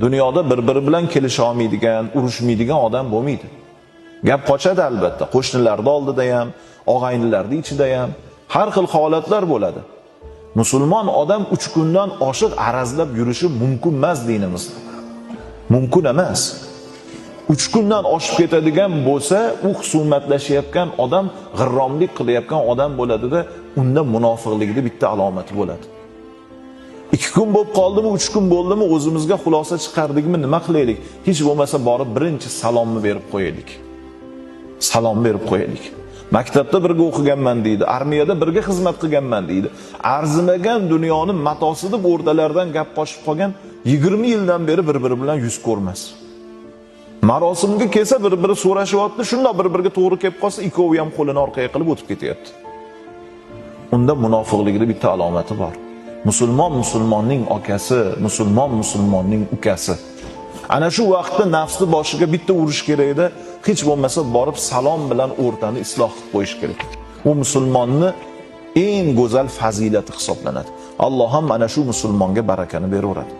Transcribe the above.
Dunyoda bir-biri bilan kelisha olmaydigan, urushmaydigan odam bo'lmaydi. Gap qochadi albatta, qo'shnilarning oldida ham, og'aynilarning ichida ham har xil holatlar bo'ladi. Musulmon odam 3 kundan oshiq arazlab yurishi mumkin emas dinimizda. Mumkin emas. 3 kundan oshib ketadigan bo'lsa, u husumatlashayotgan odam, g'irromlik qilayotgan odam bo'ladida, unda munofiqlikning bitta alomati bo'ladi. 2 kun bo'lib qoldimi, 3 kun bo'ldimi, o'zimizga xulosa chiqardikmi, nima qilaylik? Hech bo'lmasa borib birinchi salomni berib qo'yaylik. Salom berib qo'yaylik. Maktabda birga o'qiganman deydi, armiyada birga xizmat qilganman deydi. Arzimagan dunyoni matosi deb o'rtalaridan gap qochib qolgan 20 yildan beri bir-biri bilan yuz ko'rmas. Marosimga kelsa bir-biri so'rashyapti, shundoq bir-biriga to'g'ri kelib qolsa, ikkovi ham qo'lini orqaga qilib o'tib ketyapti. Unda munofiqlikning bitta alomati bor. Musulmon musulmonning akasi, musulmon musulmonning ukasi. Ana shu vaqtda nafsni boshiga bitta urish kerak edi, hech bo'lmasa borib salom bilan o'rtani isloh qilib qo'yish kerak. U musulmonni eng go'zal fazilati hisoblanadi. Alloh ham ana shu musulmonga barakani beraveradi.